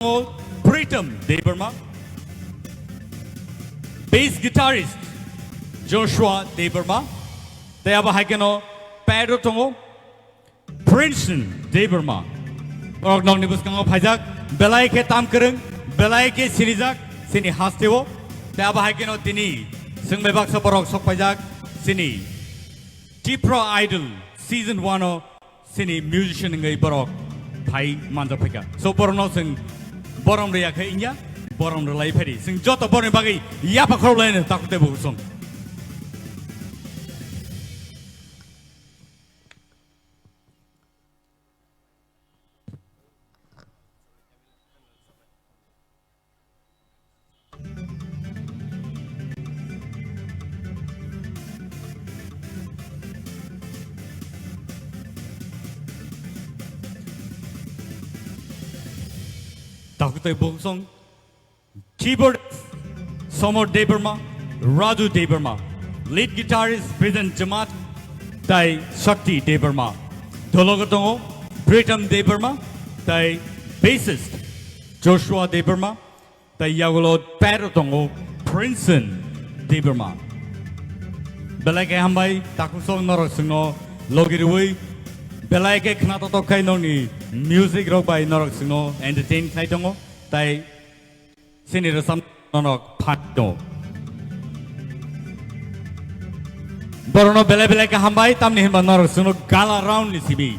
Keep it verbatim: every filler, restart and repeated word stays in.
tongo Pritam Debbarma, bass guitarist Joshua Debbarma, tei abo hai kheno pad o tongo Princeton Debbarma. Borok nokni bwskango phaijak, belai khe tam kwrwng, belai khe sinijak chini hasteo. Tei abo hai kheno tini chwng bai baksa borok sok phaijak chini Tipra Idol Season one o chini musician wngwi borok phai manjak phaikha. So borokno chwng borom rwya khe wngya, borom rwlai phai di. Chwng joto borokni bagwi yapha khorok laino takhuk tei bukhuk song. Takhuk tei bukhuk song. Keyboard Somor Debbarma, Raju Debbarma. Lead guitarist Biren Jamatia tei Shakti Debbarma. Dologo tongo Pritam Debbarma tei bassist Joshua Debbarma tei yagulo pad o tongo Princeton Debbarma. Belai khe hambai takhuk song norok chwngno logi rwui belai khe khna totok khai nokni music rok bai norok chwngno entertain khai tongo tei chini rwchap norok phan tongo. Borokno belai belai khe hambai, tamni hinba norok chwngno gala round ni simi